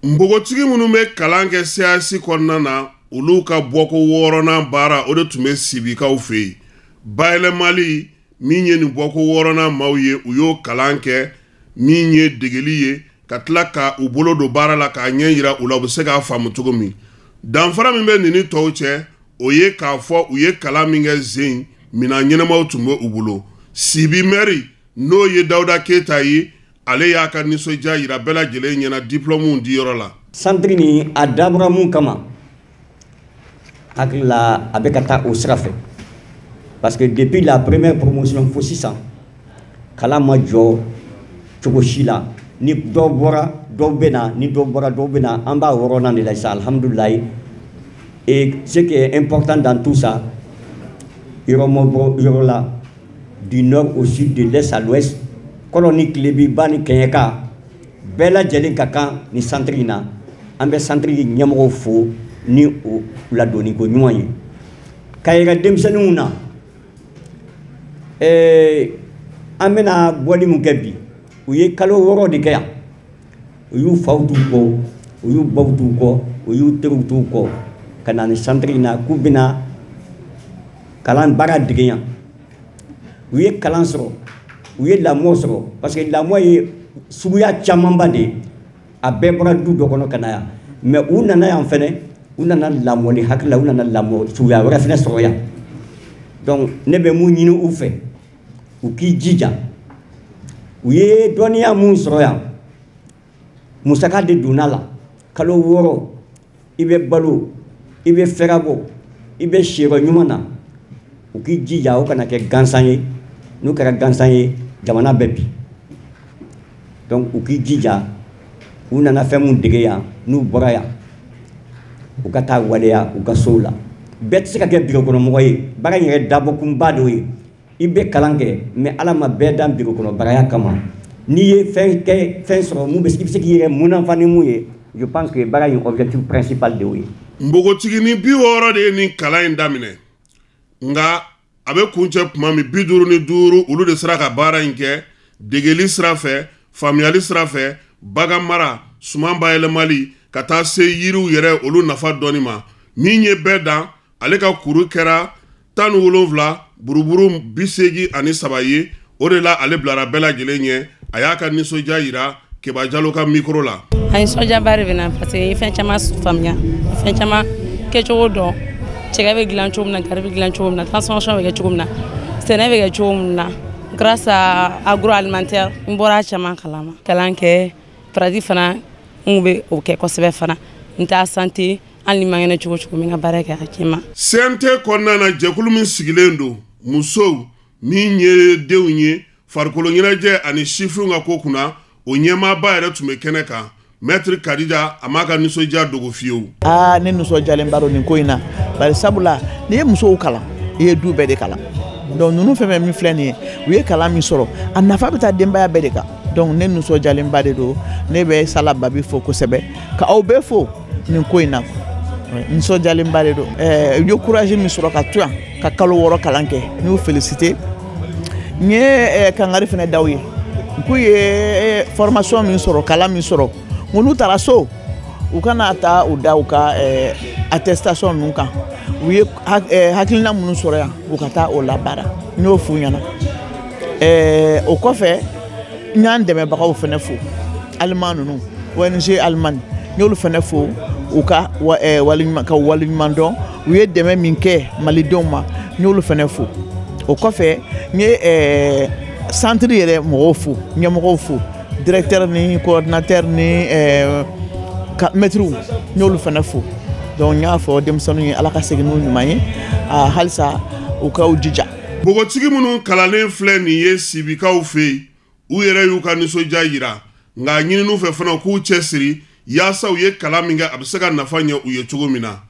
Npogotigi minnu bɛ kalan kɛ CAS kɔnɔna na, olu ka bɔko 6nan baara, o de tun bɛ Sibikaw fɛ yen. Bayɛlɛmali min ye nin bɔko 6nan maaw ye, u y'o kalan kɛ min ye degeli ye, ka tila ka u bolo don baara la k'a ɲɛ yira u la, u bɛ se k'a faamu cogo min. Danfara min bɛ nin ni tɔw cɛ, o ye k'a fɔ u ye kalan min kɛ zen, minɛn ɲɛnamaw tun bɛ u bolo. Sibi mɛri, n'o ye Dawuda Keyita ye, ale y'a ka nisɔndiya yira bɛɛ lajɛlen ɲɛna diplɔmuw diyɔrɔ la. Centre nin a dabɔra mun kama, hakili la a bɛ ka taa o sira fɛ, parce que depuis la première promotion fo sisan, kalan ma jɔ cogo si la. Ni dɔ bɔra, dɔw bɛ na, ni dɔ bɔra, dɔw bɛ na. An b'a 6nan de la sisan, alhamdulilayi. Et ce qui est important dans tout ça, yɔrɔ ma bɔ yɔrɔ la, du nord au sud, de l'est à l'ouest, kɔrɔ ni tilebi, ba ni kɛɲɛka, bɛɛ lajɛlen ka kan ni centre in na. An bɛ centre ɲɛmɔgɔw fo ni o ladonni ko ɲuman ye ka yira denmisɛnninw na. An bɛna bɔli min kɛ bi, u ye kalo 6 de kɛ yan. U y'u faw t'u kɔ, u y'u baw t'u kɔ, u y'u teriw t'u kɔ ka na ni centre in na k'u bɛna kalan baara dege yan. U ye kalan sɔrɔ, u ye lamɔ sɔrɔ, parce que lamɔ ye suguya camanba de ye. A bɛɛ bɔra du dɔ kɔnɔ ka na yan, mais u nana yan fɛnɛ, u nana lamɔli hakili la, u nana lamɔ suguya wɛrɛ fɛnɛ sɔrɔ yan. Donc ne bɛ mun ɲini u fɛ, u k'i jija. U ye dɔnniya mun sɔrɔ yan, musaka de donna la. Kalo 6, i bɛ balo, i bɛ fɛrɛbɔ, i bɛ siyɔrɔ ɲuman na. U k'i jija, o kana kɛ gansan ye. N'o kɛra gansan ye, jamana bɛ bi. Donc u k'i jija, u nana fɛn mun dege yan, n'u bɔra yan, u ka taa waleya u ka sow la. Bɛɛ tɛ se ka kɛ biro kɔnɔmɔgɔ ye. Baara in yɛrɛ dabɔkunba dɔ ye, i bɛ kalan kɛ, mais Ala ma bɛɛ dan biro kɔnɔ baaraya kama. N'i ye fɛn kɛ, fɛn sɔrɔ mun bɛ se, i bɛ se k'i yɛrɛ munafa ni mun ye. Je pense que baara in objectif principal de y'o ye. Npogotiginin 60 de ye nin kalan in daminɛ, nka a bɛ kuncɛ tuma min, 55 olu de sera ka baara in kɛ degeli sira fɛ, faamuyali sira fɛ, bagan mara, suman bayɛlɛmali, ka taa se yiriw yɛrɛ olu nafa dɔɔni ma. Min ye bɛɛ dan, ale ka kuru kɛra 17 buruburu 83 ye. O de la ale bilara bɛɛ lajɛlen ɲɛ. A y'a ka nisɔndiya yira Keba Jalo ka micro la. A nisɔndiyaba de bɛ na, parce que n ye fɛn caman faamuya, fɛn caman kɛcogo dɔn. Cɛkɛ bɛ dilan cogo min na, gari bɛ dilan cogo min na, transformation bɛ kɛ cogo min na, sɛnɛ bɛ kɛ cogo min na. Grâce à agroalimentaire, n bɔra a caman kalama. Kalan kɛ, pratique fana, n kun bɛ o kɛ kosɛbɛ fana. N t'a santé, hali ni ma kɛnɛ cogo cogo, n bɛ n ka baara kɛ a ɲɛ ma. CNT kɔnɔna na, jɛkulu min sigilen don musow min ye denw ye farikolo ɲɛnajɛ ani sifinw ka ko kunna, o ɲɛmaaba yɛrɛ tun bɛ kɛnɛ kan. Maître Kadija, a m'a ka nisɔndiya dogo fiyewu. Ne nisɔndiyalenba don nin ko in na, bari sabula n'i ye musow kalan, i ye du bɛɛ de kalan. Donc ninnu fɛn fɛn min filɛ nin ye, u ye kalan min sɔrɔ, a nafa bɛ taa denbaya bɛɛ de kan. Donc ne nisɔndiyalenba de don. Ne bɛ Sala Babi fo kosɛbɛ, ka aw bɛɛ fo nin ko in na. Nisɔndiyalenba de don. U ye courage min sɔrɔ ka to yan ka kalo 6 kalan kɛ, n y'u félicité. N ye kangari fɛnɛ d'aw ye, k'u ye formation min sɔrɔ, kalan min sɔrɔ, n ko n'u taara so, u kana taa u da u ka attestation ninnu kan. U ye hakilina minnu sɔrɔ yan, u ka taa o labaara. N y'o f'u ɲɛna. O kɔfɛ, n y'an dɛmɛbagaw fɛnɛ fo, Allemand ninnu, ONG Allemagne, n y'olu fɛnɛ fo, u ka waleɲuman, ka waleɲuman dɔn. U ye dɛmɛ min kɛ malidenw ma, n y'olu fɛnɛ fo. O kɔfɛ, n ye centre yɛrɛ mɔgɔw fo, ɲɛmɔgɔw fo, directeur ni coordinateur ni maître, n y'olu fɛnɛ fo. Donc n y'a fɔ denmisɛnninw ye, Ala ka segin n'u ɲuman ye, halisa u ka u jija. Npogotigi minnu kalannen filɛ nin ye Sibikaw fɛ yen, u yɛrɛ y'u ka nisɔndiya yira, nka ɲininiw fɛ fana k'u cɛsiri yaasa u ye kalan min kɛ, a bɛ se ka nafa ɲɛ u ye cogo min na.